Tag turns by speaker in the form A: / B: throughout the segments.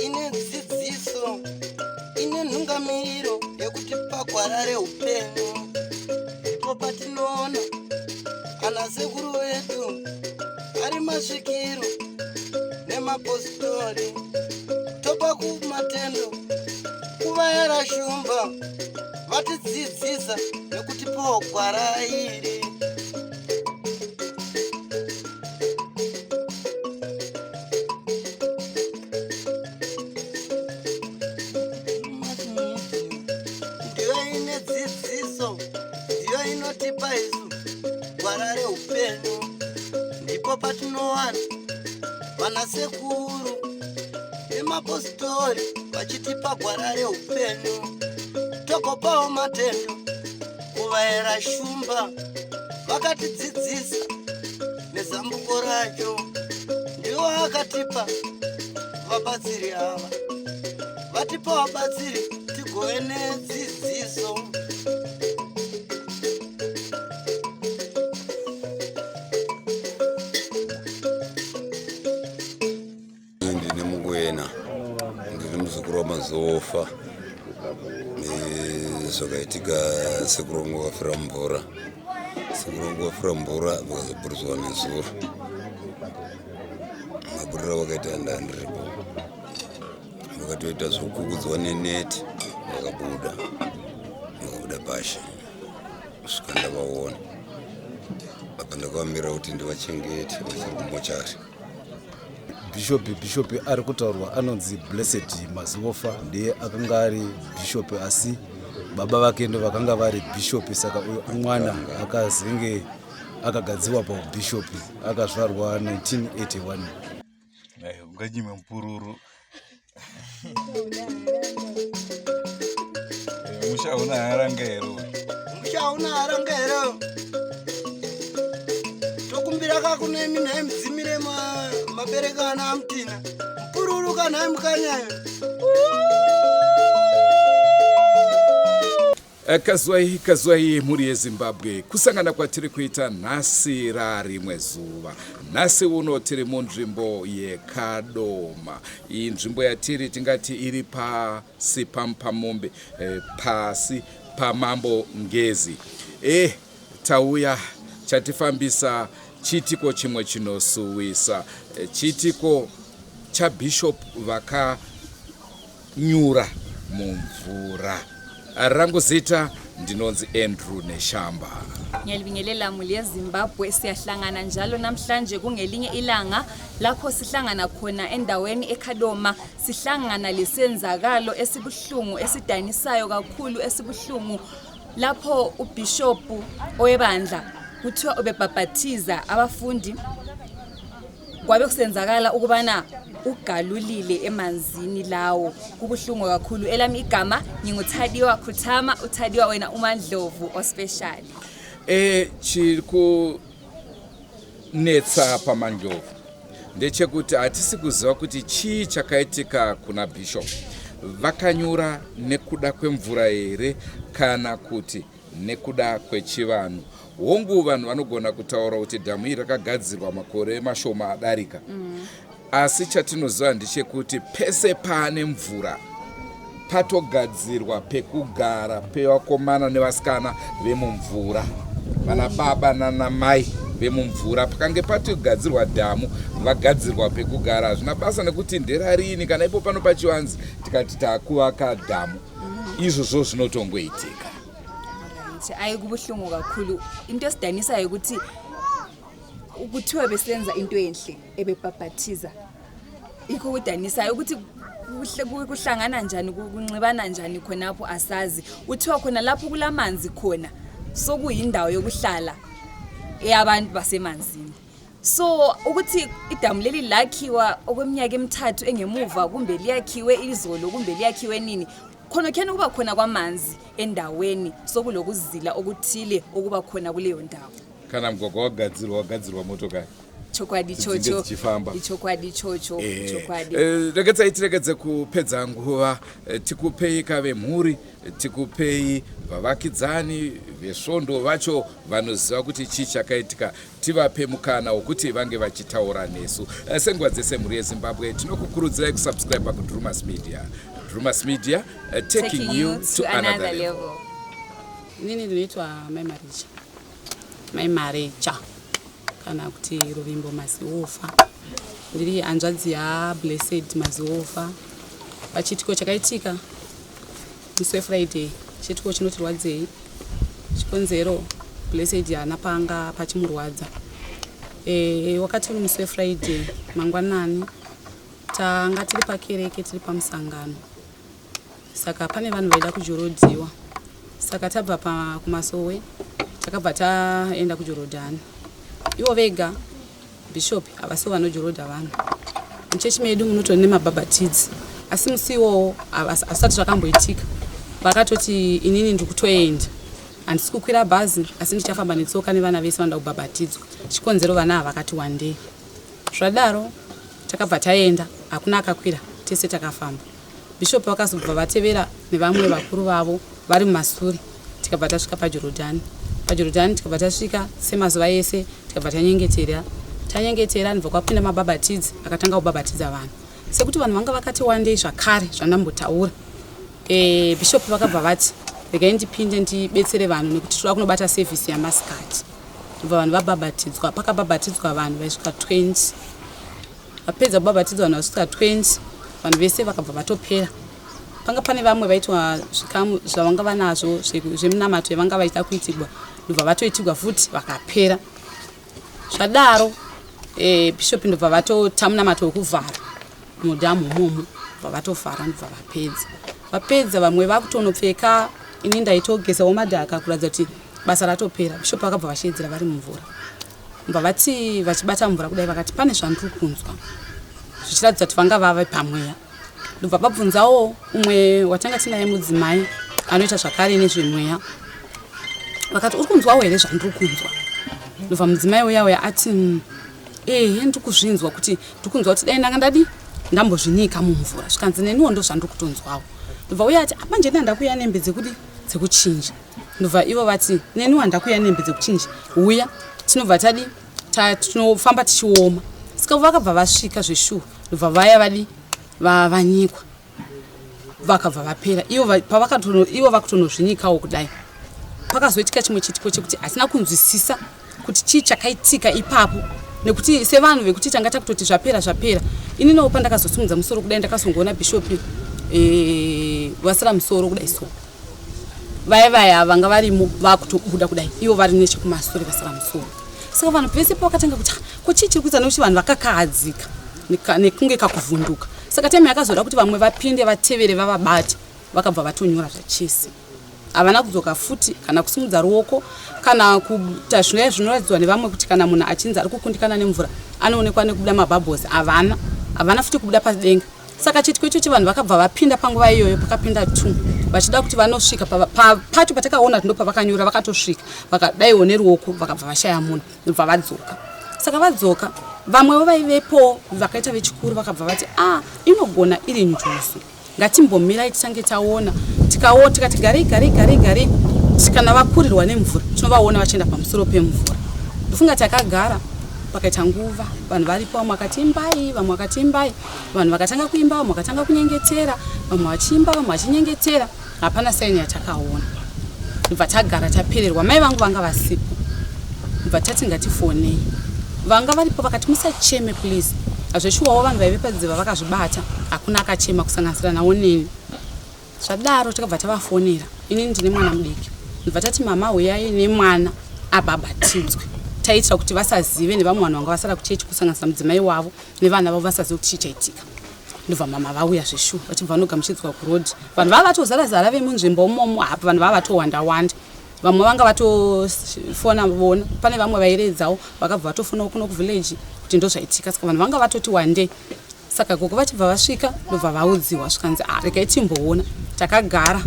A: Ine dzidziso, ine nhungamiriro yekuti pagwara reupenyu ndipo patinoona ana sekuru vedu ari masvikiro nemapositori topa kumatendo kuvayera shumba vatidzidzisa nekutipawo gwara iri. Ndiyo ine dzidziso, ndiyo inotipa isu gwara reupenyu. Ndipo patinowana vanasekuru nemapositori vachitipa gwara reupenyu, togopawo matendo kuvaera shumba vakatidzidzisa nezambuko racho. Ndiwo akatipa vabatsiri ava, vatipa vabatsiri tigove nedzidziso.
B: Ndine Mukwena, ndiri muzukuru waMazofa. Zvakaitika, sekuru vangu vakafira mumvura. Sekuru vangu vafira mumvura, vakazoburitswa nezuro. Maburiro avakaita ndandiripo, vakatoita zvekukukudzwa neneti, vakabuda vakabuda pashe kusvika ndavaona. Apa ndakavamira kuti ndivachengete vachiri kumochari.
C: Bhishopi bhishopi ari kutaurwa anonzi Blessed Maziwofa, ndiye akanga ari bhishopi, asi baba vake ndo vakanga vari bhishopi. Saka uyu mwana akazenge akagadziwa paubhishopi, akazvarwa 1981.
D: Unganyime mupururu. Musha hauna haranga here?
A: Musha hauna haranga here? Tokumbira kakunemi nhai mudzimire mabereka ana amutina mupururu kanhai mukanyayo.
E: Kazwai kazwai mhuri yeZimbabwe, kusangana kwatiri kuita nhasi rarimwe zuva. Nhasi uno tiri munzvimbo yeKadoma. Iyi nzvimbo yatiri tingati iri pasi pamupamombe, pasi pamambo Ngezi. Eh, tauya chatifambisa chiitiko chimwe chinosuwisa, chiitiko chaBishop vaka nyura mumvura. Rangu zita ndinonzi Andrew Neshamba.
F: Ngiyalibingelela muli yeZimbabwe, siyahlangana njalo namhlanje kungelinye ilanga lapho sihlangana khona endaweni eKhadoma, sihlangana lesenzakalo esibuhlungu esidanisayo kakhulu esibuhlungu lapho ubhishopu owebandla kuthiwa ubebhabhathiza abafundi, kwabe kusenzakala ukubana ugalulile emanzini lawo. Kubuhlungu kakhulu. Elami igama nginguThadiwa Khuthama, uThadiwa wena uMandlovu ospecial.
E: Chiri kunetsa paMandlovu ndechekuti hatisi kuziva kuti chii chakaitika kuna Bishop. Vakanyura nekuda kwemvura here kana kuti nekuda kwechivanhu? Hongu, vanhu vanogona kutaura kuti dhamu iri rakagadzirwa makore mashoma adarika, asi chatinoziva ndechekuti pese paane mvura patogadzirwa pekugara pevakomana nevasikana vemumvura, vana baba nanamai vemumvura. Pakange patogadzirwa dhamu, vagadzirwa pekugara. Hazvina basa nekuti nderarini, kana ipo pano pachivanzi tikati takuvaka dhamu, izvozvo zvinotongoitika.
F: Ayi, kubuhlungu kakhulu. Into esidanisayo ukuthi kuthiwa besenza into enhle, ebebhabhathiza. Ikho kudanisayo ukuthi kuhlangana njani, kunxibana njani khonapho asazi. Kuthiwa khona lapho kulamanzi khona sokuyindawo yokuhlala eyabantu basemanzini. So ukuthi idamu leli lakhiwa okweminyaka emithathu engemuva, kumbe liyakhiwe izolo, kumbe liyakhiwe nini, khona khena ukuba khona kwamanzi endaweni sokulokuzila okuthile okuba khona kuleyo ndawo.
E: Kana mugwagwa wagadzirwa, wagadzirwa motokari.
F: Chokwadi
E: Dzinge
F: ichocho.
E: dzichifamba.
F: Ichokwadi ichocho. Chokwadi.
E: Regedzai tiregedze kupedza nguva. Tikupei kavemhuri, tikupei vavakidzani vesvondo vacho vanoziva kuti chii chakaitika, tivape mukana wokuti vange vachitaura nesu. Senguva dzese, mhuri yeZimbabwe, tinokukurudzirai kusubscribe kuDrumas Media. Drumas Media, taking you to another level.
G: Inini ndinoitwa Mai Maricha, Mai Maricha kana kuti Ruvimbo Maziofa. Ndiri hanzvadzi yaBlessed Maziofa. Pachiitiko chakaitika musi weFriday, chiitiko chinotirwadzei. Chikonzero, Blessed haana panga pachimurwadza. Wakati uri musi weFriday mangwanani, tanga tiri pakereke, tiri pamusangano. Saka pane vanhu vaida kujorodhiwa. Saka tabva kumasowe, takabva taenda kuJorodhani. Ivo vega bhishopi havasivo vanojorodha vanhu. Muchechi medu munotori nemabhabhatidzi, asi musi iwowo hazvisati zvakamboitika. Vakatoti, "Inini ndiri kutoenda, handisi kukwira bhazi, asi ndichafamba netsoka nevana vese vanoda kubhabhatidzwa." Chikonzero, vana ava vakati wandei. Zvadaro takabva taenda, hakuna akakwira, tese takafamba. Bhishopi vakazobva vatevera nevamwe vakuru vavo vari mumasure. Tikabva tasvika paJorodhani. PaJorodhani tikabva tasvika semazuva ese, tikabva tanyengetera. Tanyengetera, ndibva kwapinda mabhabhatidzi, akatanga kubhabhatidza vanhu. Sekuti vanhu vanga vakati wandei zvakare, zvandambotaura, bhishopi vakabva vati, "Regai ndipinde ndibetsere vanhu nekuti toda kunobata sevhisi yamasikati." Ndobva vanhu vabhabhatidzwa. Pakabhabhatidzwa vanhu vaisvika 20. Vapedza kubhabhatidzwa vanhu vasvika 20, vanhu vese vakabva vatopera. Panga pane vamwe vaitwa zvikamu zvavanga vanazvo zveminamato yavanga vaida kuitigwa, ndobva vatoitigwa futi, vakapera. Zvadaro, bhishopi ndobva vatota munamato wekuvhara mudhamu umomo, bva vatovhara, ndobva vapedza. Vapedza, vamwe vakutonopfeka, ini ndaitogezawo madhaka kuratidza kuti basa ratopera. Bhishopi vakabva vachiedzera vari mumvura, bva vati vachibata mvura kudai, vakati, "Pane zvandiri kunzwa," zvichiratidza kuti vanga vave pamweya. Ndobva vabvunzawo umwe watanga tinaye, mudzimai anoita zvakare nezvemweya, vakati, "Uri kunzwawo here zvandiri kunzwa?" Ndobva mudzimai uya uya ati, Ehe, ndiri kuzvinzwa, kuti ndiri kunzwa kuti dai ndanga ndadi ndambozvinyika mumvura." Zvikanzi, "Neniwo ndo zvandiri kutonzwawo." Ndobva uya ati, "Ah, manje ndandakuya nembe dzekudi dzekuchinja." Ndobva ivo vati, "Neniwo handakuya nembe dzekuchinja, uya tinobva tadi tinofamba tichioma." Saka vakabva vasvika zveshuwa, ndobva vaya vadi vanyikwa, vakabva vapera. Ivo ivo vakutonozvinyikawo kudai, pakazoitika chimwe chiitiko chekuti hatina kunzwisisa kuti chii chakaitika ipapo, nekuti sevanhu vekuti tanga takutoti zvapera, zvapera. Ininiwo pandakazosimudza musoro kudai, ndakazongoona bhishopi vasira musoro kudai. So vaya vaya vanga varimo vakutobuda kudai, ivo vari nechekumasure vasira musoro. Saka vanhu vese pavakatanga kuti, "Ah, ko chii chiri kuita?" nekuti vanhu vakakahadzika nekunge kakuvhunduka. Saka time yakazoda kuti vamwe vapinde vatevere vavabate, vakabva vatonyora zvachese. Havana kudzoka futi kana kusimudza ruoko kana kuita zvinova zvinoratidzwa nevamwe kuti kana munhu achinzi ari kukundikana nemvura anoonekwa nekubuda mabubbles. Havana futi kubuda padenga. Saka chiitiko ichocho, vanhu vakabva vapinda panguva iyoyo. Pakapinda two vachida kuti vanosvika pacho patakaona kuti ndo pavakanyura. Vakatosvika, vakadaiwo neruoko, vakabva vashaya munhu, ndobva vadzoka. Saka vadzoka, vamwewo vaivepo vakaita vechikuru vakabva vati, "A, inogona iri njuzu, ngatimbomirai titange taona." Tikaona, tikati garei, garei, garei, garei, kana vakurirwa nemvura tinovaona vachienda pamusoro pemvura. Ndofunga takagara pakaita nguva vanhu varipo. Vamwe vakati, "Imbai." Vamwe vakati, "Imbai." Vanhu vakatanga kuimba, vamwe vakatanga kunyengetera, vamwe vachiimba, vamwe vachinyengetera. Hapana sign yatakaona. Ndobva tagara tapererwa. Mai vangu vanga vasipo. Ndobva tati, "Ngatifonei." Vanga varipo vakati, "Musacheme, please." Hazveshuwawo, vanhu vaive padziva vakazvibata, hakuna akachema, kusanganisira nawo neni. Zvadaro takabva tavafonera. Inini ndine mwana mudiki. Ndobva tati, "Mama, uyai nemwana abhabhatidzwe." Taiitira kuti vasazive nevamwe vanhu vanga vasara kuchechi, kusanganisira mudzimai wavo nevana vavo, vasazive kuti chii chaitika. Ndobva mama vauya zveshuwa, vachibva vanogamuchidzwa kurodhi. Vanhu vava vatozara-zara vemunzvimbo umomo apa, vanhu vava vatowanda wanda. Vamwe vanga vatofona vona, pane vamwe vairedzawo, vakabva vatofonawo kuno kuvillage kuti ndo zvaitika. Saka vanhu vanga vatoti wandei. Saka gogo vachibva vasvika, ndobva vaudziwa, zvikanzi, "A, regai timboona." Takagara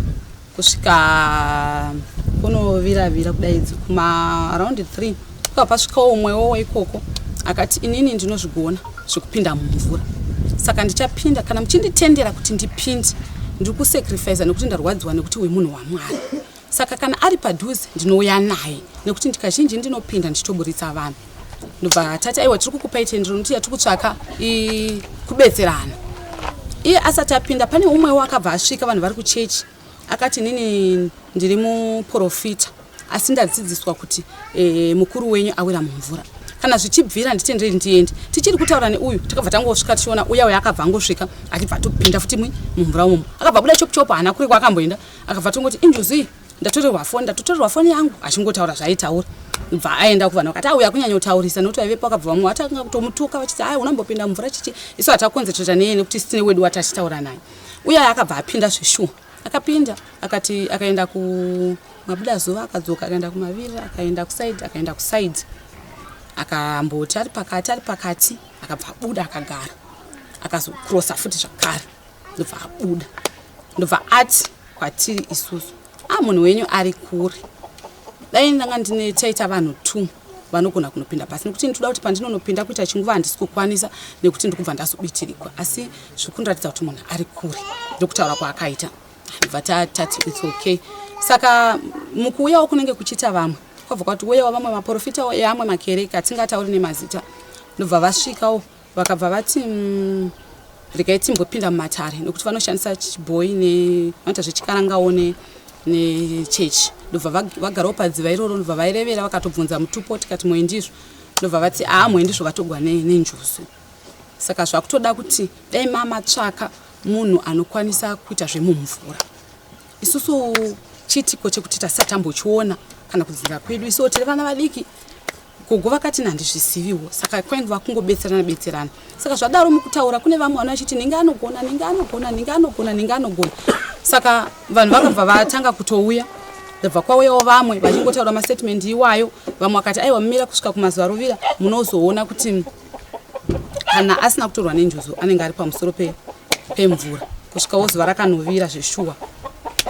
G: kusvika kunoviravira kudaidzi kuma around 3, kukabva pasvikawo umwewo ikoko. Akati inini ndinozvigona zvekupinda mumvura, saka ndichapinda kana muchinditendera kuti ndipinde. Ndiri kusacrifice nekuti ndarwadziwa nekuti uyu munhu waMwari, saka kana ari padhuze ndinouya naye, nekuti ndikazhinji ndinopinda ndichitoburitsa vanhu. Ndobva tati aiwa, tiri kukupai tendero nokuti yatiri kutsvaka kubetserana. Iye asati apinda, pane umwewo akabva asvika, vanhu vari kuchechi, akati inini ndiri muprofita, asi ndadzidziswa kuti mukuru wenyu awira mumvura, kana zvichibvira nditenderi ndiende. Tichiri kutaura neuyu, takabva tangosvika tichiona uya uya akabva angosvika achibva atopinda futi mumvura umomo. Akabva buda chopu chopu, haana kure kwakamboenda. Akabva tongoti injuzu iyi, ndatorerwa foni, ndatotorerwa foni yangu, achingotaura zvaaitaura. Bva aenda kuvanhu, vakati auya kunyanyotaurisa nekuti vaivepo. Akabva vamwe vatanga kutomutuka vachiti ai unambopinda mumvura chichi. Isu hatakonzentrata neye nekuti sitine wedu watachitaura naye. Uye akabva apinda zveshuwa, akapinda akati akaenda kumabuda zuva, akadzoka, akaenda kumavirira, akaenda kusaidi, akaenda kusaidi, akamboti ari pakati, ari pakati, akabva abuda, akagara, akazokrosa futi zvakare, ndobva abuda, ndobva ati kwatiri isusu, a munhu wenyu ari kure, dai ndanga ndine taita vanhu two vanogona kunopinda pasi, nekuti ndinoda kuti pandinonopinda kuita chinguva handisi kukwanisa, nekuti ndikubva ndazobitirikwa, asi zvikundiratidza kuti munhu ari kure. Ndokutaura kwaakaita. Bva tati it's okay. Saka mukuuyawo kunenge kuchiita vamwe, kwabva kwati uyawo vamwe maprofita eamwe makereke atingatauri nemazita, ndobva vasvikawo, vakabva vati regai timbopinda mumatare, nekuti vanoshandisa chibhoi vanoita zvechikarangawo nechechi. Ndobva vagarawo padziva iroro, ndobva vairevera, vakatobvunza mutupo, tikati moendizvo, ndobva vati aa moendizvo vatogwa nenjuzu. Saka zvakutoda kuti dai mamatsvaka munhu anokwanisa kuita zvemumvura. Isusu chiitiko chekuti tasati tambochiona kana kudzinza kwedu, isuwo tiri vana vadiki. Gogo vakati nhandizviziviwo, saka kwaingova kungobetserana betserana. Saka zvadaro, mukutaura kune vamwe vana vachiti ninge anogona, ninge anogona, ninge anogona, ninge anogona. Saka vanhu vakabva vatanga kutouya, ndobva kwauyawo vamwe vachingotaura mastatement iwayo. Vamwe vakati aiwa, mumira kusvika kumazuva rovira, munozoona kuti kana asina kutorwa nenjuzu anenge ari pamusoro pemvura. Kusvikawo zuva rakanovira zveshuwa,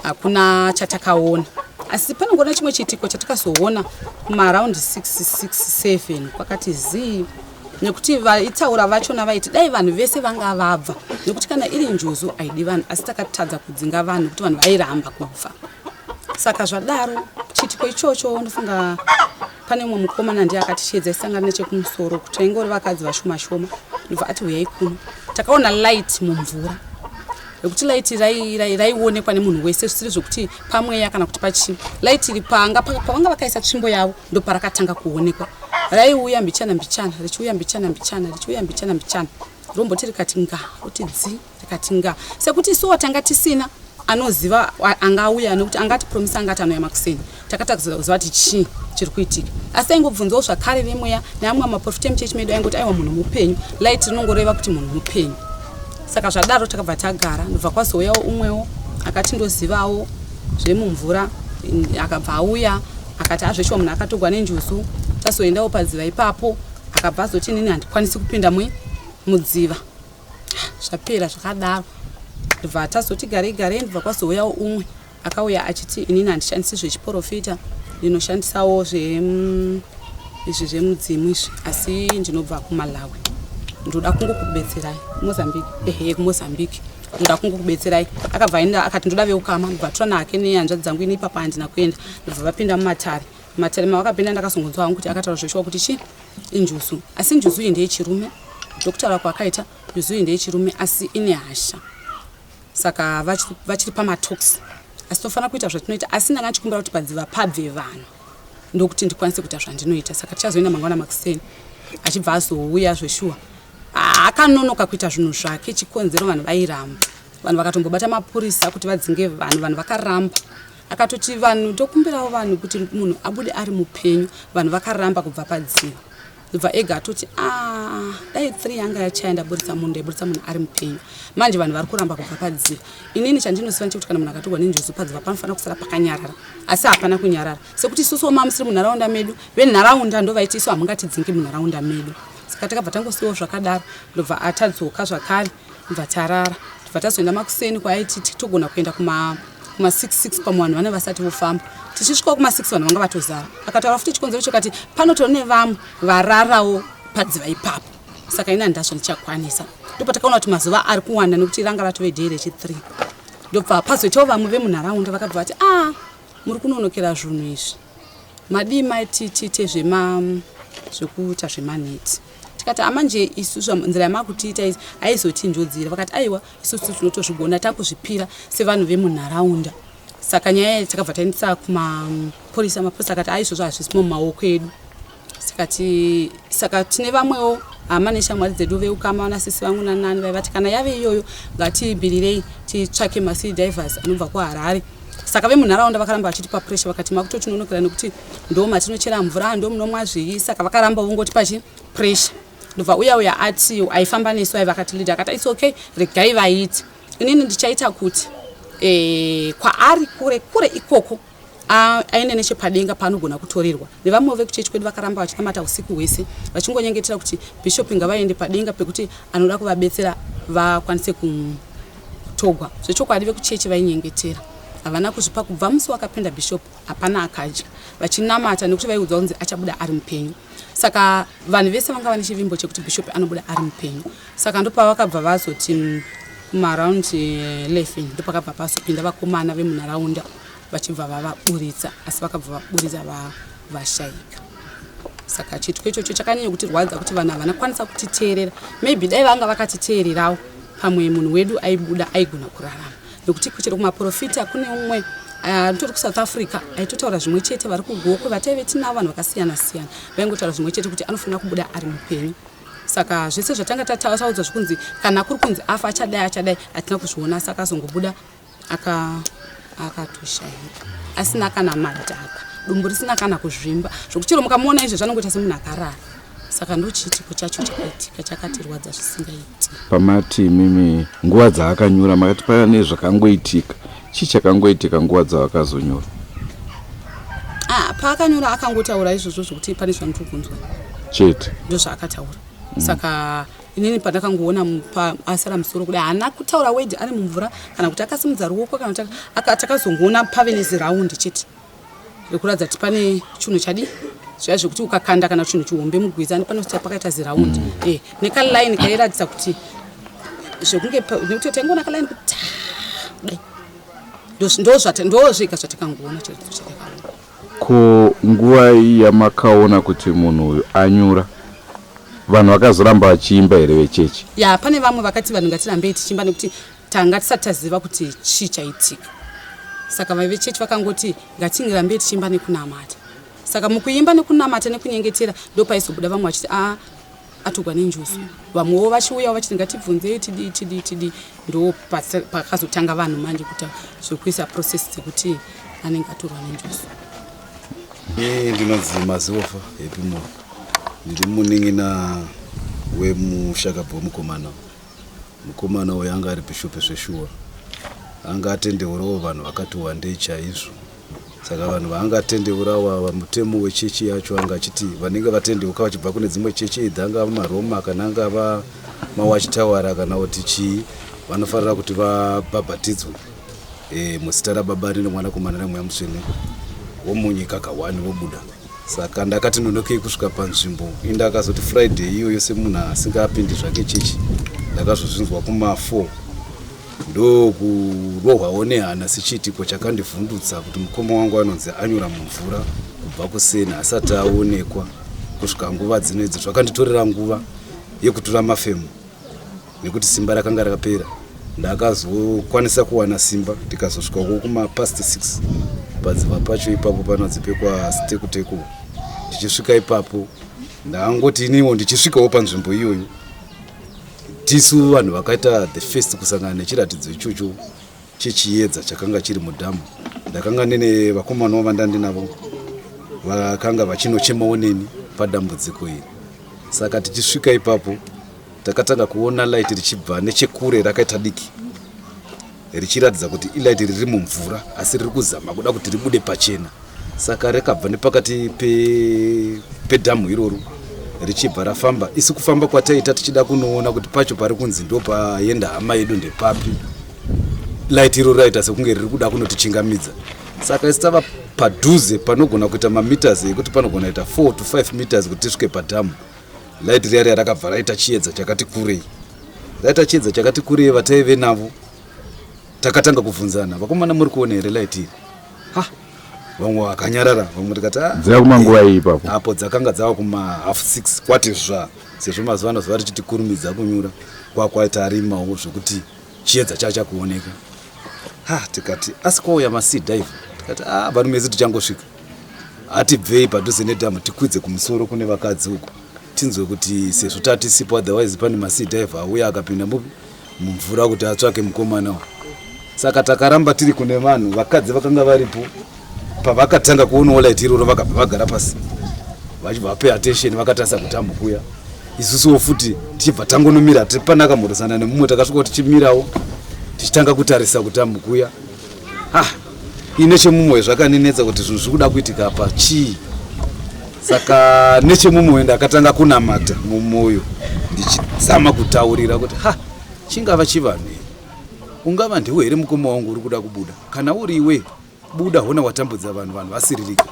G: hakuna chatakaona. Asi panongona chimwe chiitiko chatakazoona kumaraundi 667, kwakati zii, nekuti vaitaura vachona vaiti dai vanhu vese vanga vabva, nekuti kana iri njuzu haidi vanhu. Asi takatadza kudzinga vanhu nekuti vanhu vairamba kubva. Saka zvadaro, chiitiko ichocho, ndofunga pane mumwe mukomana ndiye akatishedza, isangana nechekumusoro kuti taingori vakadzi vashoma shoma, ndobva ati huyai kuno, takaona light mumvura, rekuti light raionekwa nemunhu wese, zvisiri zvokuti pamweya kana kuti pachii. Light iri panga pavanga vakaisa tsvimbo yavo, ndoparakatanga kuonekwa. Raiuya mbichana mbichana, richiuya mbichana mbichana, richiuya mbichana mbichana, romboti rikati nga, roti dzi, rikati nga, sekuti isuwo tanga tisina anoziva angauya, nekuti angati promisa, angati anouya makuseni. Takatadza kuziva kuti chii chiri kuitika, asi taingobvunzawo zvakare vemweya neamwe maprofita emuchechi medu, aingoti aiwa, munhu mupenyu, light rinongoreva kuti munhu mupenyu. Saka zvadaro takabva tagara, ndobva kwazouyawo umwewo akati ndozivawo zvemumvura, akabva auya akati azveshuwa munhu akatogwa nenjuzu. Tazoendawo padziva ipapo, akabva azoti inini handikwanisi kupinda mudziva. Zvapera zvakadaro, ndobva tazoti garei garei, ndobva kwazouyawo umwe akauya achiti inini handishandisi zvechiprofita, ndinoshandisawo izvi zvemudzimu izvi, asi ndinobva kuMalawi, ndoda kungokubetserai. Mozambique, ehe, kuMozambique, ndoda kungokubetserai. Akabva aenda akati ndoda veukama, ndobva tora nake nehanzvadzi dzangu. Ini ipapo handina kuenda. Ndobva vapinda mumatare. Matare mavakapinda, ndakazongonzwa hangu kuti akataura zveshuwa kuti chii, injuzu, asi njuzu iyi ndeyechirume. Ndokutaura kwaakaita, njuzu iyi ndeyechirume asi ine hasha, saka vachiri pamatalks, asi tofanira kuita zvatinoita. Asi ndanga ndichikumbira kuti padziva pabve vanhu, ndokuti ndikwanise kuita zvandinoita. Saka tichazoenda mangwana makuseni. Achibva azouya zveshuwa, akanonoka kuita zvinhu zvake, chikonzero vanhu vairamba. Vanhu vakatombobata mapurisa kuti vadzinge vanhu, vanhu vakaramba. Akatoti vanhu tokumbirawo vanhu kuti munhu abude ari mupenyu, vanhu vakaramba kubva padziva. Ndobva ega atoti a dai 3 yanga yachaya ndaburitsa munhu, ndaiburitsa munhu ari mupenyu, manje vanhu vari kuramba kubva padziva. Inini chandinoziva ndechekuti kana munhu akatorwa nenjuzu, padziva panofanira kusara pakanyarara, asi hapana kunyarara, sekuti isusuwo mamusiri munharaunda medu, venharaunda ndo vaiti isu hamungatidzingi munharaunda medu. Saka takabva tangosiyiwawo zvakadaro. Ndobva atadzoka zvakare, ndobva tarara, ndobva tazoenda makuseni kwaaiti togona kuenda kuma 66, pamwe vanhu vane vasati vofamba. Tichisvikawo kuma 6, vanhu vanga vatozara. Akataura futi chikonzero chokati panotori nevamwe vararawo. Padziva ipapo. Saka ini handazvo ndichakwanisa. Ndopatakaona kuti mazuva ari kuwanda nekuti ranga ratove day rechi 3. Ndobva pazoitawo vamwe vemunharaunda vakabva vati a ah, muri kunonokera zvunhu izvi. Madii maiti tiite zvema zvekuita zvemaneti. Tikati amanje isu nzira yamakutiita izi haizotinjodzira. Vakati aiwa isusu tinotozvigona takuzvipira sevanhu vemunharaunda. Saka nyaya iyi takabva taendesa kumapurisa, mapurisa akati aizvozvo hazvisimo mumaoko edu. Tikati saka tine vamwewo hama neshamwari dzedu veukama vana sisi vangu nanani vaivati kana yave iyoyo ngatibirirei titsvake masea divers anobva kuHarare. Saka vemunharaunda vakaramba vachitipa pressure vakati makutotinonokera nekuti ndo matinochera mvura ndo munomwa zvii. Saka vakaramba vongotipa chi pressure. Ndobva uya uya ati aifamba nesu aiva akati leader akati it's okay regai vaite. Inini ndichaita kuti e, kwaari kure kure ikoko aende nechepadenga paanogona kutorerwa. Nevamwewo vekuchechi kwedu vakaramba vachinamata usiku hwese vachingonyengetera kuti bhishopi ngavaende padenga pekuti anoda kuvabetsera vakwanise kutogwa. Zvechokwadi vekuchechi vainyengetera. Havana kuzvipa kubva musi wakapinda bhishopi hapana akadya vachinamata nekuti vaiudzwa kunzi achabuda ari mupenyu. Saka vanhu vese vanga vane chivimbo chekuti bhishopi anobuda ari mupenyu. Saka ndopavakabva vazoti kumaaround 11 ndopakabva pazopinda vakomana vemunharaunda vachibva vavaburitsa asi vakabva vaburitsa vashaika. Saka chiitiko ichocho chakanyanya kutirwadza kuti vanhu havana kukwanisa kutiteerera. Maybe dai vanga vakatiteererawo pamwe munhu wedu aibuda aigona kurarama. Nekuti kuchero kumaprofita kune umwe anotori kuSouth Africa aitotaura zvimwe chete vari kuGokwe vataive tinavo vanhu vakasiyana siyana vaingotaura zvimwe chete kuti anofanira kubuda ari mupenyu. Saka zvese zvatanga tataudzwa zvekunzi kana kuri kunzi afa achadai achadai hatina kuzviona asi akazongobuda akatoshaika asina kana madhaka dumbu risina kana kuzvimba zvokuti chero mukamuona izvo zvanongoita semunhu akarara. Saka ndochiitiko chacho chakaitika chakatirwadza zvisingaiti.
E: Pamati imimi nguva dzaakanyura makati pane zvakangoitika chii chakangoitika nguva dzavakazonyura?
G: Ah, paakanyura akangotaura izvozvo zvokuti pane zvandiri kunzwa
E: chete
G: ndozvaakataura. Saka inini pandakangoona asara musoro kudai haana kutaura word ari mumvura kana kuti akasimudza ruoko kana kuti takazongoona pave neziraundi chete rekuratidza kuti pane chinhu chadii zviya zvekuti ukakanda kana chinhu chihombe mugwiza panoti pakaita ziraundi nekalaini kairatidza kuti zvekunge nekuti taingoona kalaini kuti kudai ndozvega zvatakangoona chiratidzo chatakaona.
E: Ko nguva yamakaona kuti munhu uyu anyura vanhu vakazoramba vachiimba here vechechi?
G: Ya, pane vamwe vakati vanhu ngatirambei tichiimba nekuti tanga tisati taziva kuti chii chaitika. Saka vechechi vakangoti ngatirambei tichiimba nekunamata. Saka mukuimba nekunamata nekunyengetera ndopaizobuda vamwe vachiti a atogwa nenjuzu. Vamwewo vachiuyawo vachiti ngatibvunzei tidii tidii tidii. Ndo pakazotanga vanhu manje kuita zvekuisa process dzekuti anenge atorwa nenjuzu.
C: Ini ndinonzi Maziwofa Happy Moyo. Ndiri munin'ina wemushakabvu wemukomana. Mukomana uyu anga ari bhishopi zveshuwa. Anga atendeurawo vanhu vakati wandei chaizvo. Saka vanhu vaanga atendeurawo ava mutemo wechechi yacho anga achiti vanenge vatendeuka vachibva kune dzimwe chechi either angava maRoma kana angava mawatchtower kana kuti chii vanofanira kuti vabhabhatidzwe muzita raBaba neRemwanakomana neMweya Mutsvene vomunyika kahwani vobuda. Saka ndakati nonokei kusvika panzvimbo indakazoti Friday iyoyo semunhu asingapindi zvake chechi ndakazozvinzwa kuma 4 ndokurohwawo nehana sechiitiko chakandivhundutsa kuti mukoma wangu anonzi anyura mumvura kubva kuseni asati aonekwa kusvika nguva dzino idzo. Zvakanditorera nguva yekutura mafemo nekuti simba rakanga rakapera. Ndakazokwanisa kuwana simba ndikazosvikawo kuma past 6 padziva pacho ipapo panonzi pekwa Stekuteko. Ndichisvika ipapo ndangoti iniwo ndichisvikawo panzvimbo iyoyo tisu vanhu vakaita the first kusangana nechiratidzo ichocho chechiedza chakanga chiri mudhamu. Ndakanga ndine vakomanawo vandandinavo vakanga vachinochemawo neni padambudziko iri. Saka tichisvika ipapo takatanga kuona light richibva nechekure rakaita diki richiratidza kuti ilight riri mumvura asi riri kuzama kuda kuti ribude pachena. Saka rakabva nepakati pedhamu iroro richibva rafamba. Isu kufamba kwataita tichida kunoona kuti pacho pari kunzi ndopaenda hama yedu ndepapi, light iroro raita sekunge riri kuda kunotichingamidza. Saka isu tava padhuze panogona kuita mameters ekuti panogona kuita 4 to 5 meters kuti tisvike padhamu. Light riya riya rakabva raita chiedza chakati kurei. Raita chiedza chakati kurei vataive navo takatanga kubvunzana, vakomana muri kuona here light iri? Ha, vamwe vakanyarara, vamwe tikati ah,
H: Dzava kumanguva iyi ipapo?
C: Apo dzakanga dzava kuma 6:30 kwati zva, sezvo mazuva ano zuva richitikurumidza kunyura kwakwaita rimawo zvekuti chiedza chachakuoneka. Ha, tikati asi kwauya masea dive, tikati ah, varume isu tichangosvika, hatibvei padhuze nedhamu tikwidze kumusoro kune vakadzi uko tinzwe kuti sezvo tatisipo, otherwise pane masea dive auya akapinda mupi mumvura kuti atsvake mukomana uyu. Saka takaramba tiri kune vanhu vakadzi vakanga varipo. Pavakatanga kuonawo light iroro vakabva vagara pasi vachibva vapay attention vakatarisa kudhamu kuya. Isusuwo futi tichibva tangonomira pana akamhorosana nemumwe, takasvika tichimirawo tichitanga kutarisa kudhamu kuya. Ha, ini nechemumwoyo zvakaninetsa kuti zvinhu zviri kuda kuitika apa chii. Saka nechemumwoyo ndakatanga kunamata mumwoyo ndichizama kutaurira kuti ha, chingava chivanhu here, ungava ndiwe here mukoma wangu uri kuda kubuda? Kana uri iwe buda, hona watambudza vanhu, vanhu vasiririka.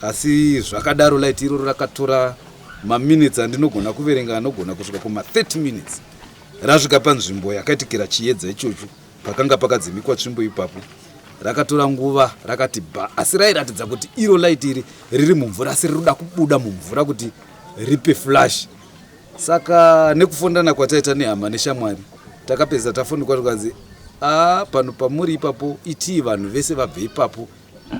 C: Asi zvakadaro light iroro rakatora maminutes andinogona kuverenga anogona kusvika kuma 30 minutes rasvika panzvimbo yakaitikira chiedza ichocho pakanga pakadzimikwa tsvimbo ipapo. Rakatora nguva rakati bha, asi rairatidza kuti iro light iri riri mumvura asi riri kuda kubuda mumvura kuti ripe flash. Saka nekufondana kwataita nehama neshamwari takapedza tafonekwa tikanzi a pano pamuri ipapo itii vanhu vese vabve ipapo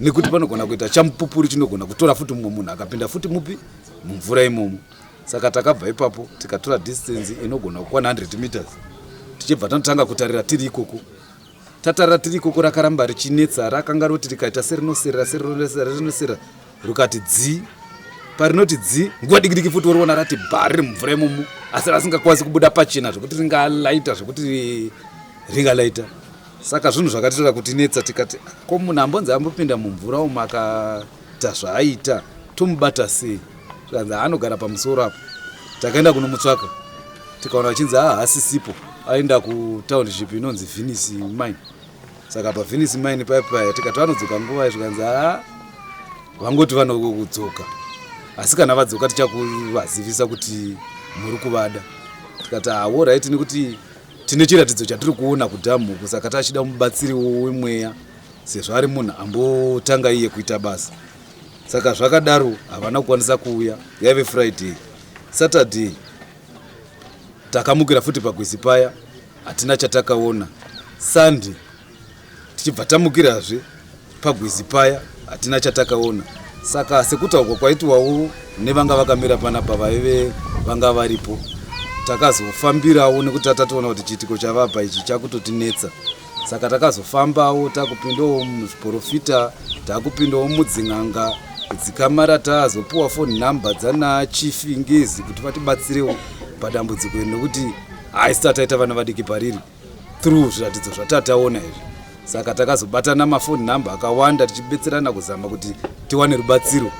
C: nekuti panogona kuita chamupupuri chinogona kutora futi mumwe munhu akapinda futi mupi mumvura imomo. Saka takabva ipapo tikatora distance inogona kukwana 100 meters tichibva tanotanga kutarira tiri ikoko. Tatarira tiri ikoko rakaramba richinetsa, rakanga roti rikaita serinoserera serinoserera rinoserera rukati dzi, parinoti dzi nguva diki diki futi woriona rati bha riri mumvura imomo, asi rasingakwanisi kubuda pachena zvekuti ringalaita zvekuti ringalaita. Saka zvinhu zvakatitora kutinetsa tikati ko munhu ambonzi ambopinda mumvura umu akaita zvaaita tomubata sei? Zvikanzi anogara pamusoro apo. Takaenda kunomutsvaka tikaona achinzi haa hasisipo, aenda kutownship inonzi Venice Mine. Saka paVenice Mine paya paya tikati vanodzoka nguva zvikanzi haa vangoti vanokudzoka, asi kana vadzoka tichakuvazivisa kuti muri kuvada. Tikati hawo right, nekuti tine chiratidzo chatiri kuona kudhamu uku, saka tachida mubatsiri wemweya sezvo ari munhu ambotanga iye kuita basa. Saka zvakadaro havana kukwanisa kuuya. Yaive Friday, Saturday takamukira futi pagwizi paya, hatina chatakaona. Sunday tichibva tamukirazve pagwizi paya, hatina chatakaona. Saka sekutaurwa kwaitiwawo nevanga vakamira panapa vaive vanga varipo, takazofambirawo nekuti tatoona kuti chiitiko chavapa ichi chakutotinetsa. Saka takazofambawo takupindawo muzviporofita, takupindawo mudzin'anga kudzikamara, tazopuwa phone number dzana Chief Ngezi kuti vatibatsirewo padambudziko iri, nekuti haisi tataita vana vadiki pariri through zviratidzo zvatataona izvi. Saka takazobatana mafoni number akawanda tichibetserana kuzama kuti tiwane rubatsiro.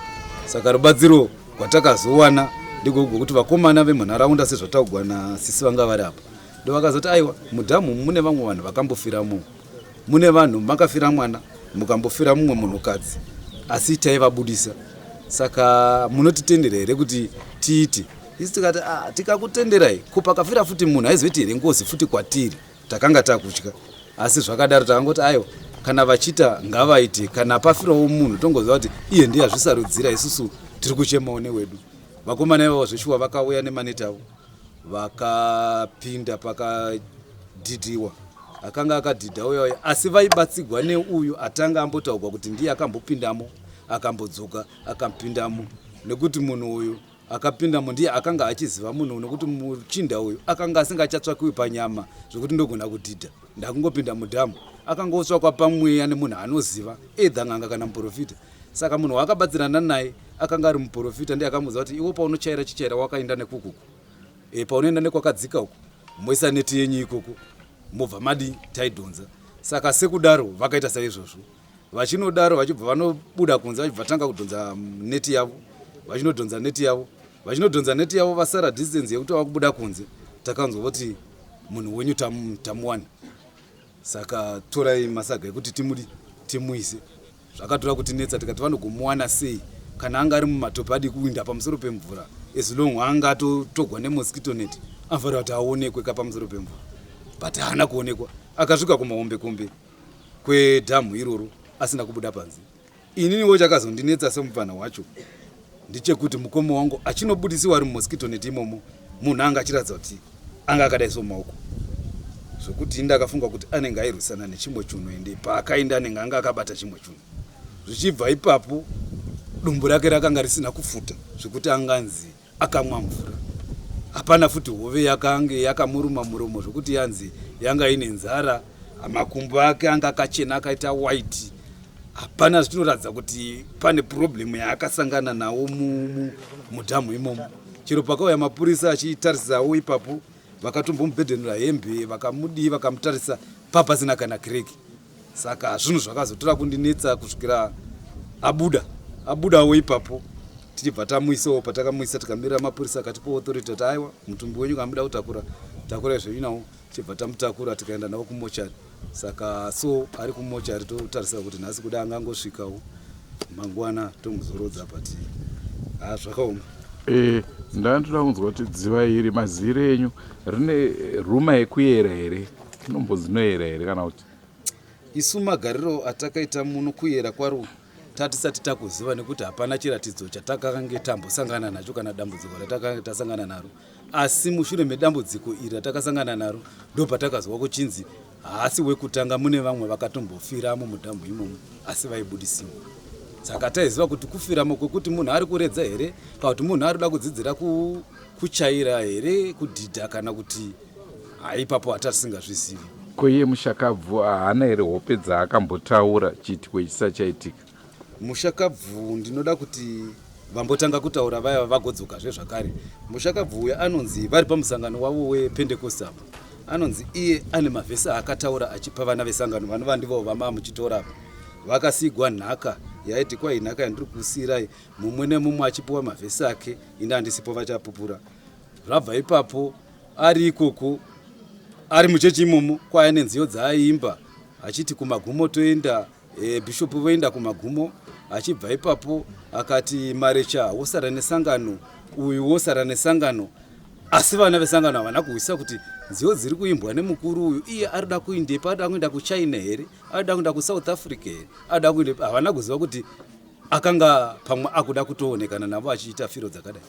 C: Saka rubatsiro rwatakazowana ndiko rwekuti vakomana vemunharaunda sezvataugwa nasisi vanga vari apa, ndovakazoti aiwa mudhamu mune vamwe vanhu vakambofiramo, mune vanhu makafira mwana mukambofira mumwe munhukadzi, asi taivabudisa, saka munotitendera here kuti tiite isu? Tikati ah, tikakutenderai ko pakafira futi munhu haizoiti here ngozi futi kwatiri? Takanga takutya, asi zvakadaro takangoti aiwa, kana vachiita ngavaite, kana pafirawo munhu tongoziva kuti iye ndiye azvisarudzira, isusu tiri kuchemawo newedu. Vakomana ivavo zveshuwa vakauya nemaneti avo vakapinda pakadhidhiwa, akanga akadhidha uya uya, asi vaibatsigwa neuyu atanga ambotaurwa kuti ndiye akambopindamo akambodzoka akapindamo, nekuti munhu uyu akapindamo ndiye akanga achiziva munhu, nekuti muchinda uyu akanga asingachatsvakiwi panyama zvekuti ndogona kudhidha ndakungopinda mudhamu, akanga otsvakwa pamweya nemunhu anoziva either n'anga kana muprofita. Saka munhu waakabatsirana naye akanga ari muprofita, ndiye akamuudza kuti iwe paunochaira chichaira wakaenda nekukuku, paunoenda nekwakadzika uku moisa neti yenyu ikoko mobva madi taidhonza. Saka sekudaro vakaita saizvozvo, vachinodaro vachibva vanobuda kunze vachibva vatanga kudhonza neti yavo, vachinodhonza neti yavo, vachinodhonza neti yavo, vasara distance yekuti vakubuda kunze, takanzwa kuti munhu wenyu tamuwana, saka torai masaga ekuti timudi timuise. Zvakatora kutinetsa tikati vanogomuwana sei Kana anga ari mumatope adi kuwinda pamusoro pemvura, as long anga atotogwa nemosquito net, anofanira kuti aonekwe ka pamusoro pemvura, but haana kuonekwa. Akasvika kumahombekombe kwedhamu iroro asina kubuda panze. Ininiwo chakazondinetsa semupfanha wacho ndechekuti mukoma wangu achinobudisiwa ari mumosquito net imomo, munhu anga achiratidza kuti anga akadai mumaoko, zvokuti ndakafunga kuti anenge airwisana nechimwe chunhu, ende paakaenda anenge anga akabata chimwe chunhu. Zvichibva ipapo, dumbu rake rakanga risina kufuta zvekuti anganzi akamwa mvura. Hapana futi hove yakange yakamuruma muromo zvokuti yanzi yanga ine nzara. Makumbo ake anga akachena, akaita white. Hapana zvinoratidza kuti pane problem yaakasangana nawo mudhamu imomo. Chero pakauya mapurisa achitarisisawo ipapo, vakatombomubhedhenura hembe, vakamudii, vakamutarisa, papasina kana crack. Saka zvinhu zvakazotora kundinetsa kusvikira abuda. Abudawo ipapo, tichibva tamuisawo patakamuisa, tikamirira mapurisa akatipa authority kuti aiwa, mutumbi wenyu kamuda kutakura, takurai zvenyu nawo. Tichibva tamutakura, tikaenda nawo kumochari. Saka so ari kumochari, totarisa kuti nhasi kuda angangosvikawo mangwana tomuzorodza, but ha, zvakaoma.
E: Ndandoda kunzwa kuti dziva iri, mazire enyu, rine ruma yekuyera here? Rinombonzi rinoyera here kana kuti?
C: Isu magariro atakaita muno, kuyera kwaro tatisati takuziva, nekuti hapana chiratidzo chatakange tambosangana nacho kana dambudziko ratakange tasangana naro. Asi mushure medambudziko iri ratakasangana naro, ndo patakazwa kuchinzi haasi wekutanga, mune vamwe vakatombofiramo mudhamu imomo asi vaibudisiwa. Saka taiziva kuti kufiramo kwekuti munhu ari kuredza here, kana kuti munhu ari kuda kudzidzira kuchaira here, kudhidha, kana kuti haipapo hatatisingazvizivi.
E: Ko iye mushakabvu haana here hope dzaakambotaura chiitiko ichi chaitika?
C: Mushakabvu, ndinoda kuti vambotanga kutaura vaya vagodzokazve zvakare. Mushakabvu uyu anonzi vari pamusangano wavo wePentecost apo, anonzi iye ane mavhesi aakataura achipa vana vesangano, vanova ndivo vama muchitora apa, vakasigwa nhaka yaiti kwai, "Nhaka yandiri kusiyirai," mumwe nemumwe achipiwa mavhesi ake. Ini handisipo, vachapupura. Zvabva ipapo, ari ikoko, ari muchechi imomo, kwaya nenziyo dzaaiimba achiti kumagumo toenda, bhishopu voenda kumagumo. Achibva ipapo akati Marecha wosara nesangano, uyu wosara nesangano. Asi vana vesangano havana kuhwisisa kuti nziyo dziri kuimbwa nemukuru uyu, iye arida kuindepi? Arida kuenda kuChina here? Arida kuenda kuSouth Africa here? Arida kuendepi? Havana kuziva kuti akanga pamwe akuda kutoonekana navo achiita firo dzakadai.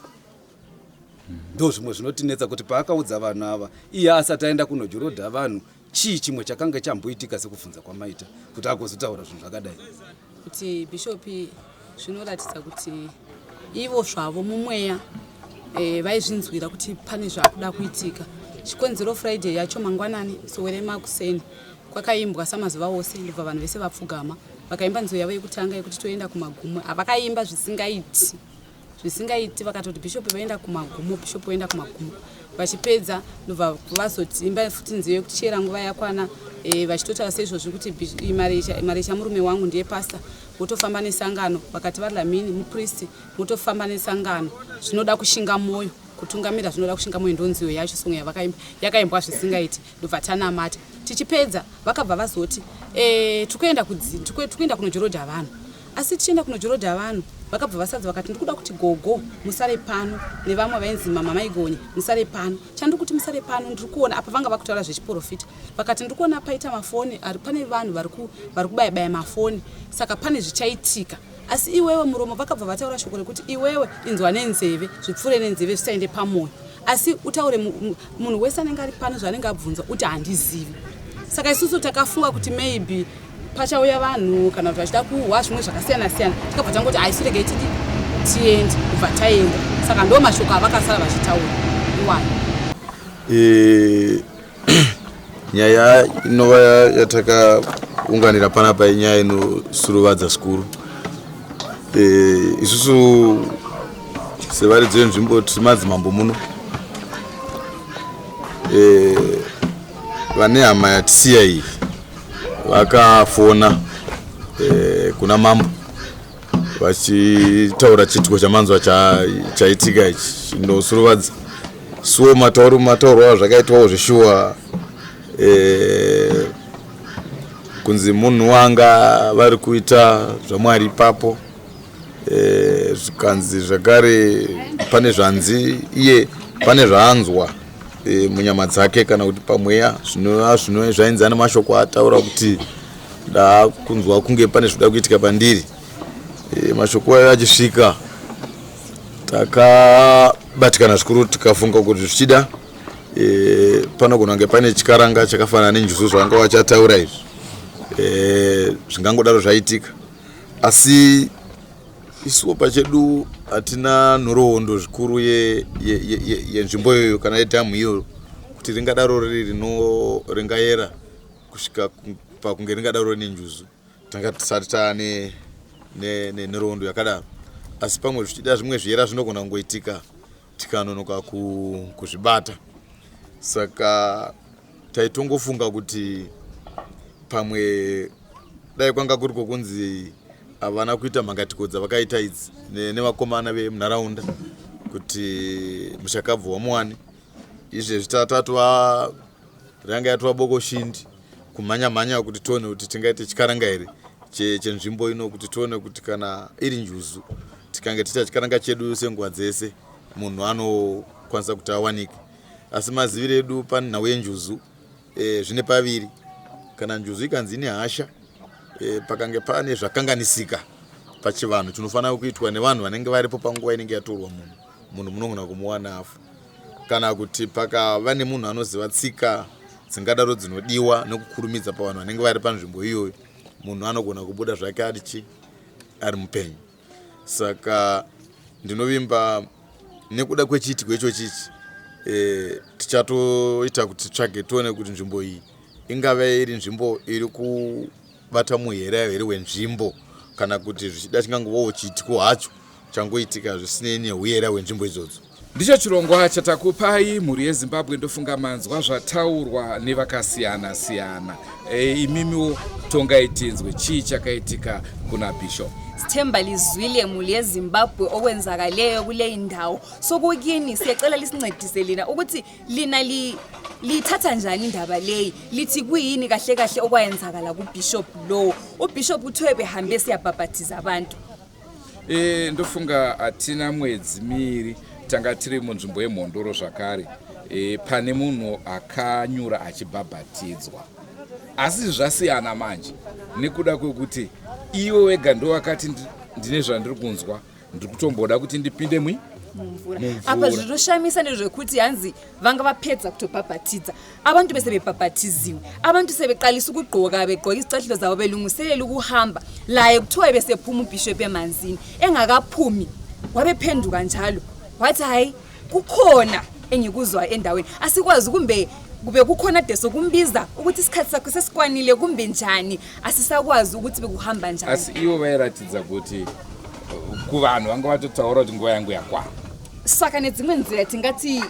C: Ndo zvimwe zvinotinetsa kuti paakaudza vanhu ava, iye asati aenda kunojorodha vanhu, chii chimwe chakanga chamboitika, sekubvunza kwamaita, kuti agozotaura zvinhu zvakadai?
G: Kuti bhishopi, zvinoratidza kuti ivo zvavo mumweya vaizvinzwira kuti pane zvakuda kuitika. Chikonzero, Friday yacho mangwanani, sowere makuseni, kwakaimbwa samazuva ose, ndobva vanhu vese vapfugama, vakaimba nziyo yavo yekutanga yekuti toenda kumagumo. Havakaimba zvisingaiti, zvisingaiti. Vakatoti bhishopi vaenda kumagumo, bhishopi voenda kumagumo. Vachipedza, ndobva vazoimba futi nziyo yekuti chera nguva yakwana, vachitotaura seizvozvi kuti Marecha murume wangu ndiye pasta, votofamba nesangano. Vakati vaDlamini mupristi, motofamba nesangano, zvinoda kushinga mwoyo kutungamira, zvinoda kushinga mwoyo. Ndonziyo yacho, song yavakaimba, yakaimbwa zvisingaiti. Ndobva tanamata. Tichipedza, vakabva vazoti tikuenda kunojorodha vanhu. Asi tichienda kunojorodha vanhu, vakabva vasadza vakati, "Ndikuda kuti gogo musare pano nevamwe vainzi mama Maigonye, musare pano. Chandiri kuti musare pano, ndiri kuona apa," vanga vakutaura zvechiprofita. Vakati, "Ndiri kuona paita mafoni ari pane vanhu vari kubayabaya mafoni, saka pane zvichaitika. Asi iwewe muromo," vakabva vataura shoko rekuti, "Iwewe inzwa nenzeve, zvipfuure nenzeve, zvisaende pamwoyo, asi utaure munhu wese anenge ari pano zvaanenge abvunzwa uti handizivi." Saka isusu takafunga kuti maybe pachauya vanhu kana kuti vachida kuhwa zvimwe zvakasiyana siyana. Tikabva tangoti, "Aisu regai tidi tiende." Kubva taenda. Saka ndo mashoko avakasara vachitaura iwayo.
H: Nyaya inova yatakaunganira panapa inyaya inosuruvadza zvikuru. Isusu sevaridzi venzvimbo tiri madzimambo muno, vane hama yatisiya iyi vakafona kuna mambo vachitaura chiitiko chamanzwa chaitika ichi chinosuruvadza. Suwo matauro mataurwa zvakaitwawo zveshuwa, kunzi munhu wanga vari kuita zvaMwari ipapo. Eh, zvikanzi zvakare pane zvanzi iye pane zvaanzwa e, munyama dzake kana kuti pamweya zvinova zvino zvainzana mashoko ataura kuti ndakunzwa kunge pane zvinoda kuitika pandiri e, mashoko ayo achisvika takabatikana zvikuru tikafunga kuti zvichida e, panogona kunge pane chikaranga chakafanana nenjuzu zvavanga vachataura izvi e, zvingangodaro zvaitika asi isuwo pachedu hatina nhoroondo zvikuru yenzvimbo ye, ye, ye iyoyo kana yedhamu iyoyo kuti ringadaro riri rino ringayera kusvika pakunge ringadaro rine njuzu tanga tisati taane nenhoroondo yakadaro asi pamwe zvichida zvimwe zviyera zvinogona kungoitika tikanonoka kuzvibata saka taitongofunga kuti pamwe dai kwanga kuri kwokunzi havana kuita mhangatiko dzavakaita idzi nevakomana vemunharaunda kuti mushakabvu wamuwani izvezvi tatova ranga yatova boko shindi kumhanya mhanya kuti tione kuti tingaite chikaranga here chenzvimbo ino kuti tione kuti kana iri njuzu tikange tiita chikaranga chedu senguva dzese munhu anokwanisa kuti awanike asi maziviro edu panhau yenjuzu e, zvine paviri kana njuzu ikanzi ine hasha e, pakange pane zvakanganisika pachivanhu chinofanira kuitwa nevanhu vanenge varipo panguva inenge yatorwa munhu munhu munogona kumuwana afa kana kuti pakava nemunhu anoziva tsika dzingadaro dzinodiwa nekukurumidza pavanhu vanenge vari panzvimbo iyoyo munhu anogona kubuda zvake ari chi ari mupenyu saka ndinovimba nekuda kwechiitiko ichochichi e, tichatoita kuti titsvage tione kuti nzvimbo iyi ingave iri nzvimbo iri kubata muhera here wenzvimbo kana kuti zvichida chingangovawo chiitiko hacho changoitika zvisinei nehuyera hwenzvimbo idzodzo.
E: Ndicho chirongwa chatakupai mhuri yeZimbabwe ndofunga manzwa zvataurwa nevakasiyana siyana. E, imimiwo tongai tinzwe chii chakaitika kuna Bishop.
F: Sithemba lizwile mhuri yeZimbabwe okwenzakaleyo kuleyi ndawo. Sokukini siyacela lisincedise lina ukuthi lina li liyithatha njani indaba leyi lithi kuyini kahle kahle okwayenzakala kuBishop lowo. UBishop kuthiwe behambe siyabhabhathiza abantu.
E: E, ndofunga hatina mwedzi miiri tanga tiri munzvimbo yemhondoro zvakare e, pane munhu akanyura achibhabhatidzwa asi zvasiyana manje nekuda kwekuti iwe wega ndowakati ndine zvandiri kunzwa ndiri kutomboda kuti ndipinde mwi
F: mumvura apa zvinoshamisa ndezvekuti hanzi vanga vapedza kutobhabhatidza abantu bese bebhabhathiziwe abantu sebeqalisa ukugqoka begqoka izicathulo zabo belungiselela ukuhamba laye kuthiwa besephuma ubhishop emanzini engakaphumi wabephenduka njalo wathi hhayi kukhona engikuzwa endaweni asikwazi kumbe kube kukhona de sokumbiza ukuthi isikhathi sakho sesikwanile kumbe njani asisakwazi ukuthi bekuhamba njani
E: asi ivo vairatidza kuti kuvanhu vanga vatotaura kuti nguva yangu yakwana
F: saka nedzimwe nzira tingati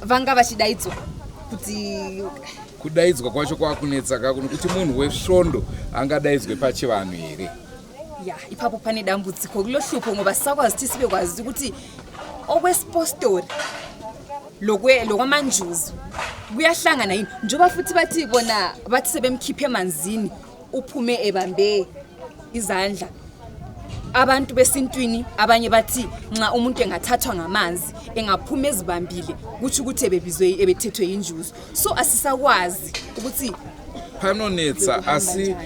F: vanga vachidaidzwa kuti
E: kudaidzwa kwacho kwakunetsa kako nekuti munhu wesvondo angadaidzwe pachivanhu here
F: ya ipapo pane dambudziko kulohlupho ngoba sisakwazi ukuthi sibe kwazi ukuthi okwesipostori lokwamanjuzu kuyahlangana yini njengoba futhi bathi bona bathi sebemkhiphe emanzini uphume ebambe izandla abantu besintwini abanye bathi nxa umuntu engathathwa ngamanzi engaphuma ezibambile kutsho ukuthi ebebizwe ebethethwe yinjuzu so asisakwazi ukuthi
E: panonetsa asi eh,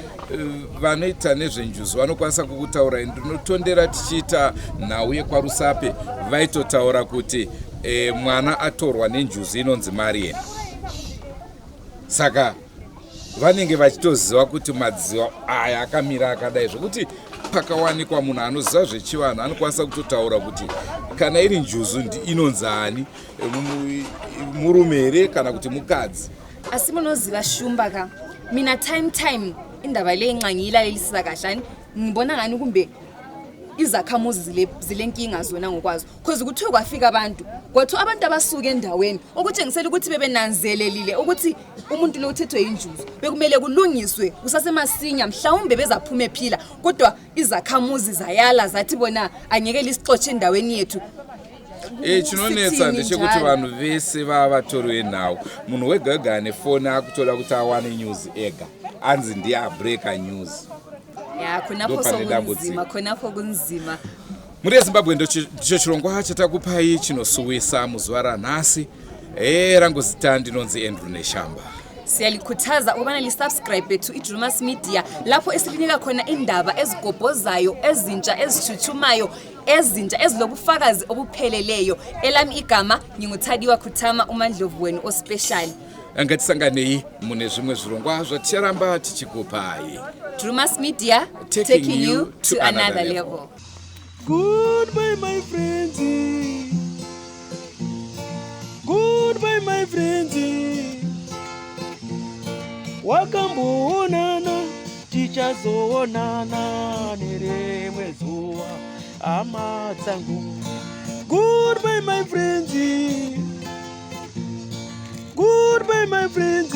E: vanoita nezvenjuzu vanokwanisa kukutaura ndinotondera tichiita nhau yekwarusape vaitotaura kuti e, mwana atorwa nenjuzu inonzi marian saka vanenge vachitoziva kuti madziva aya akamira akadai zvekuti pakawanikwa munhu anoziva zvechivanhu anokwanisa kutotaura kuti kana iri njuzu inonzi ani murume here kana kuti mukadzi
F: asi munoziva shumba ka mina time time indaba le nxa ngiyilalelisisa kahle ani ngibona ngani kumbe izakhamuzi zilenkinga zona ngokwazo cause kuthiwe kwafika abantu kwathiwa abantu abasuke endaweni okutshengisela ukuthi bebenanzelelile ukuthi umuntu lo uthethwe yinjuzu bekumele kulungiswe kusasemasinya mhlawumbe bezaphuma ephila kodwa izakhamuzi zayala zathi bona angeke lisixotshe endaweni yethu
E: Eh, chinonetsa ndechekuti vanhu vese vava vatori venhau munhu wega wega ane foni akutoda kuti awane news ega anzi ndiye abreaker news
F: ya khonapho
E: Ndopane
F: sokunzima
E: dambudziko.
F: khonapho kunzima.
E: Mhuri yeZimbabwe ndicho chirongwa chatakupai chinosuwisa muzuva ranhasi. E, rangu zita ndinonzi Andrew Neshamba.
F: Siyalikhuthaza ukubana lisubscribe to idrumas media lapho esilinika khona indaba ezigobhozayo ezintsha ezitshuthumayo ezintsha ezilobufakazi obupheleleyo. Elami igama nginguthadiwa Khuthama, uMandlovu wenu ospecial.
E: Ngatisanganei mune zvimwe zvirongwa zvaticharamba tichikupai.
F: Drumas Media, taking, taking you to another, another level, level.
A: Goodbye my friends. Goodbye my friends. Wakamboonana tichazoonana nerimwe zuva hama dzangu. Goodbye my friends. Goodbye my friends.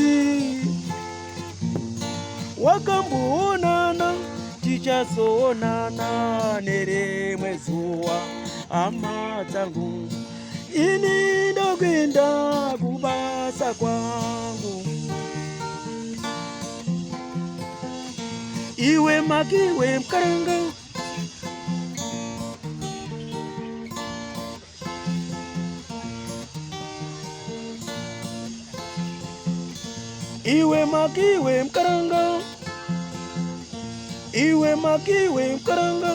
A: Wakamboonana tichazoonana nerimwe zuva hama dzangu. Ini ndokuenda kubasa kwangu. Iwe makiwe mkaranga. Iwe makiwe mkaranga. Iwe makiwe mkaranga.